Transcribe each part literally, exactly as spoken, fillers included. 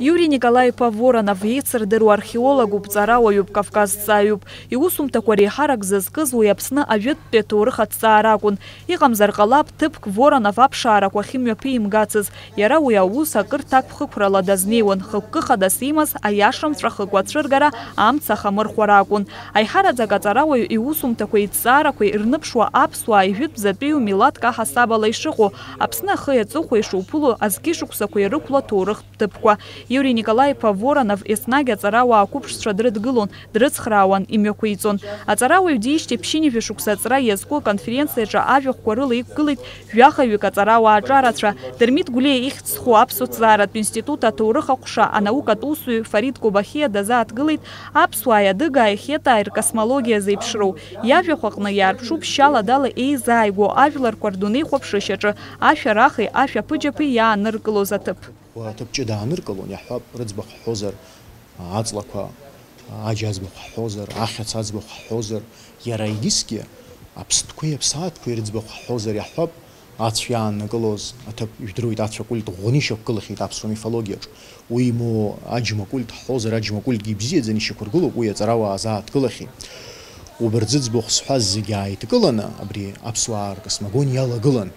Иури Николаи-иԥа Воронов еицырдыруа археологуп, ҵарауаҩуп, кавказҵааҩуп. Иусумҭақәа реиҳарак зызкыз уи Аԥсны ажәытәтәи аҭоурых аҭҵаара акәын. Иҟамзар ҟалап, ҭыԥк Воронов аԥшаарақәа ахьымҩаԥимгацыз. Иара уи аус акыр ҭакԥхықәрала дазнеиуан, хықәкы хадас имаз аиашамҵәа хықәацәыргара амца ахамырхәара акәын. Аиҳараӡак аҵарауаҩ иусумҭақәеи иҭҵаарақәеи ирныԥшуа аԥсуаа ижәытәӡатәиу милаҭк аҳасабала ишыҟоу, Аԥсны ахи аҵыхәеи шуԥыло азқьышықәсақәа ирықәло аҭоурыхтә ҭыԥқәа. Иури Николаи-иԥа Воронов еснагь аҵарауаа ақәыԥшцәа дрыдгылон, дрыцхраауан, имҩақәиҵон. Аҵарауаҩ диижьҭеи ԥшьынҩажәа шықәса аҵра иазку аконференциаҿы ажәахәқәа рыла иқәгылеит жәахаҩык аҵарауаа аҿарацәа. Дырмит Гәлиа ихьӡ зху аԥсуа ҭҵааратә институт аҭоурых аҟәша анаукатә усзуҩ Фарид Кобахиа дазааҭгылеит аԥсуааи адыгааи хетааи ркосмологиа зеиԥшроу. Иажәахә аҟны иаарԥшуп шьала-дала еизааигәоу ажәларқәа рдунеихәаԥшышьаҿы ашәарахи ашәаԥыџьаԥи иааныркылоз аҭыԥ. Аҭыԥ ҷыда ааныркылон, иаҳҳәап, рыӡбахә ҳҳәозар, аҵлақәа, аџь аӡбахә ҳҳәозар, ахьаца аӡбахә ҳҳәозар, иара егьысгьы аԥстәқәеи аԥсаатәқәеи рыӡбахә ҳҳәозар, иаҳҳәап, ацә иааннакылоз аҭыԥ, ижәдыруеит, ацә акульт ӷәӷәаны ишьақәгылахьеит аԥсуа мифологиаҿ. Уимоу, аџьма культ ҳҳәозар, аџьма культ ибзиаӡаны ишьақәыргылоуп, уи аҵарауаа заадкылахьеит. Убарҭ зыӡбахә сҳәаз зегьы ааидкыланы, абри аԥсуаа ркосмогониа иалагылан.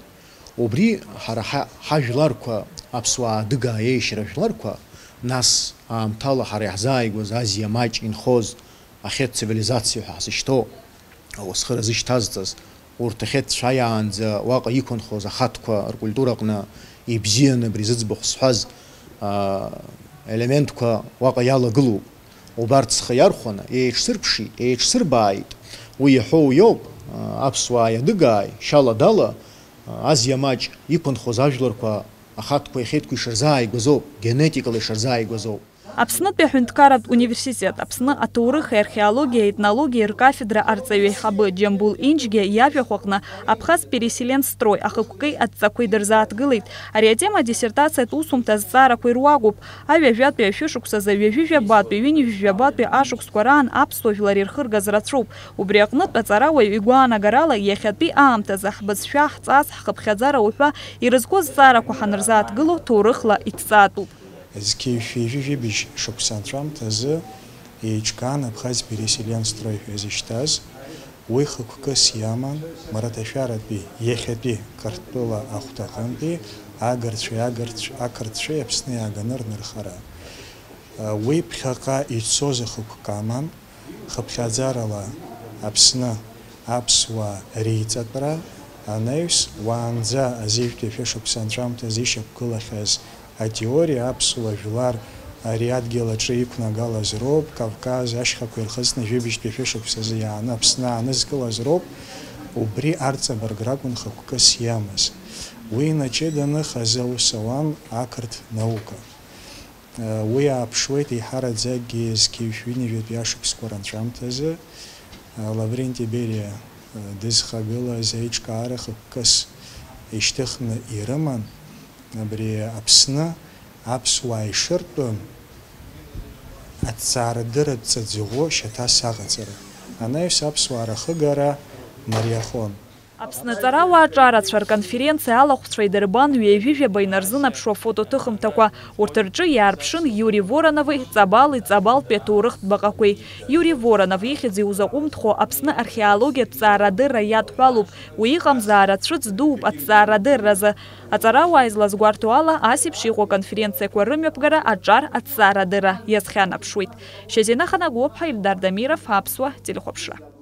Убри ҳара ҳа-, ҳажәларқәа, аԥсуаа адыгаа еишьара жәларқәа, нас аамҭала ҳара иаҳзааигәаз Азиа маҷ инхоз ахьеҭ цивилизациа ҳәа ҳзышьҭоу, ауасхыра зышьҭазҵаз, урҭ ахьеҭ цәаиаанӡа уаҟа иқәынхоз ахаҭқәа ркультураҟны ибзианы абри зыӡбахә сҳәаз, аа, елементқәа уаҟа иалагылоуп. Убарҭ схы иархәаны еиҿсырԥшит, еиҿсырбааит. Уи иаҳәоу иоуп, аа, аԥсуааи адыгааи, шьала-дала, аа, Азиа маҷ иқәынхоз ажәларқәа ахаҭқәа иахьеитқәа ишырзааигәазоуп, генетикала ишырзааигәазоуп. Аԥснытәи аҳәынҭқарратә университет Аԥсны аҭоурыхи археологиеи аетнологиеи ркафедра арҵаҩы аиҳабы Џьамбул Инџьгьа иажәахә аҟны Абхаз переселен строй ахықәкеи адҵақәеи дырзааҭгылеит. Ари атема адиссертациатә усумҭа азҵаарақәа ируакуп. Аҩажәатәи ашәышықәсазы ҩажәижәабатәи, ҩынҩажәижәабатәи ашықәсқәа раан аԥсуа жәлар ирхыргаз рацәоуп. Убри аҟнытә аҵарауаҩ игәаанагарала, иахьатәи аамҭазы ҳбызшәа, ҳҵас, ҳхыԥхьаӡара уҳәа ирызку азҵаарақәа ҳанырзааҭгыло, ҭоурыхла иҭҵаатәуп. Зқьи жәшәи жәибжь шықәса анҵәамҭазы еиҿкаан Абхаз переселен строй ҳәа изышьҭаз, уи хықәкыс иаман Мраҭашәаратәи иахьатәи Қырҭтәыла ахәҭаҟынтәи агырцәеи агырцә-, ақырҭцәеи Аԥсны иааганы рнырхара. Уи ԥхьаҟа ицоз ахықәкы аман, хыԥхьаӡарала Аԥсны аԥсуаа реиҵатәра анаҩс, уаанӡа азеижәтәи ашәышықәса анҵәамҭазы ишьақәгылахьаз атеориа аԥсуа жәлар ари адгьыл аҿы иқәнагалаз роуп, Кавказ ашьхақәа ирхыҵны жәибжьтәи ашәышықәсазы иааны Аԥсны аанызкылаз роуп, убри арҵабырг ракәын хықәкыс иамаз. Уи инаҷыданы хазы аус ауан ақырҭ наука. Уи ааԥшуеит еиҳараӡакгьы зқьи жәшәи ҩынҩажәатәи ашықәсқәа ранҵәамҭазы, Лавренти Бериа дызхагылаз аиҿкаара хықәкыс ишьҭыхны ирыман, абри Аԥсны аԥсуаа ишыртәым аҭҵаарадырратә ҵаӡӷәы шьаҭас аҟаҵара, анаҩс аԥсуаа рахыгара мариахон. Аԥсны аҵарауаа аҿарацәа рконференциа алахәцәа идырбан ҩажәижәаба инарзынаԥшуа фотоҭыхымҭақәа. Урҭ рҿы иаарԥшын Иури Воронови Ҵабали Ҵабалтәи аҭоурыхтә баҟақәеи. Иури Воронов ихьӡ иузаҟәымҭхо Аԥсны археологиатә ҵаарадырра иадҳәалоуп. Уи иҟамзаара цәыӡ дууп аҭҵаарадырразы. Аҵарауаа излазгәарҭо ала, ас еиԥш иҟоу аконференциақәа рымҩаԥгара аҿар аҭҵаарадырра иазхьанарԥшуеит. Шьазина Ханагәыԥҳа, Ильдар Дамиров, Аԥсуа телехәаԥшра.